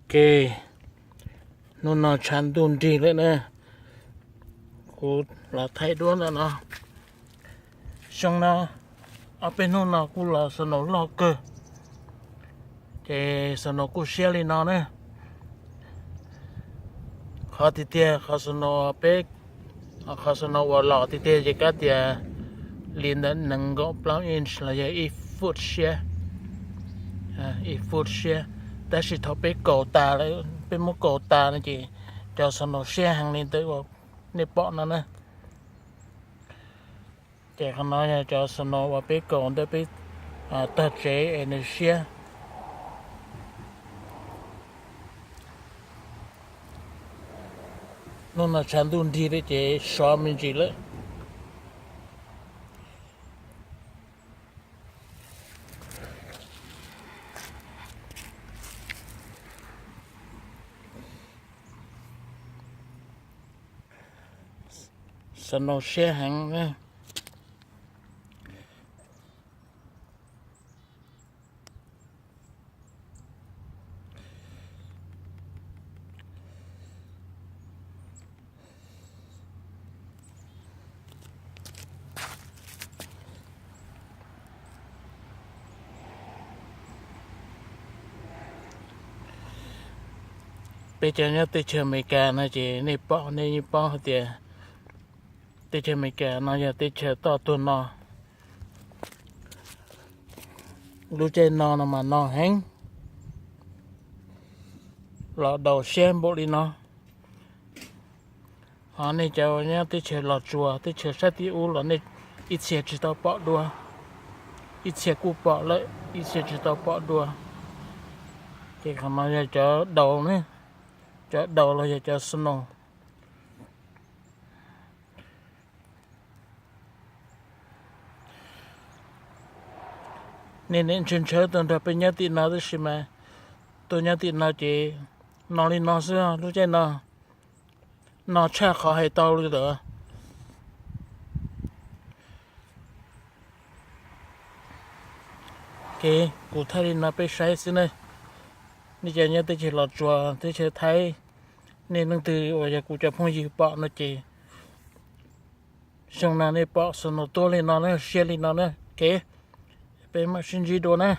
Ok, hnub no tshav ntuj nrig lawm na, kuv los thaij duab ntawm no. Xyoo no ob peb hnub no kuj los snow loj kawg, ces snow kuj siab li no na. Qhov tiag tiag qhov snow peb, qhov snow uas los tiag tiag ces kav tias li ntawm nees nkaum plaub inch los yog ib foot siab, ib foot siab. Tab sis thaum peb kaus tas lawm, peb muab kaus tas no ces cov snow siab heev li ntawm uas nej pom no na. Ces qhov no yog cov snow uas peb kaus ntawm peb tog tsev es nws siab. Hnub no tshav ntuj nrig lawm ces sov me ntsis lawm. Snow siab heev. Peb cov nyob teb chaws Amelikas no ces nej pom nej yeej paub hais tias teb chaws Amelikas no yog teb chaws toj tuag no. Lub caij no no mas no heev, los daus siab npaum li no. Ho nej cov nyob teb chaws Los Tsuas, teb chaws sab tim ub los nej ib txhia tsis tau pom dua, ib txhia kuj pom lawm, ib txhia tsis tau pom dua. Ces qhov no yog cov daus ne, cov daus los yog cov snow. Nej nim ntshaw ntshaw tuaj nrog peb nyob tim no tab sis mas tuaj nyob tim no ces no li no xwb lub caij no, no tshaj qhov hais tau li lawm. Ok, kuv thaij li no peb saib xwb na. Nej cov nyob teb chaws Los Tsuas, teb chaws Thaib, nej leej twg uas yog kuv cov phooj ywg pom no ces xyoo no nej pom snow tuaj li no na, siab li no na. Ok, peb mam sib ntsib dua na.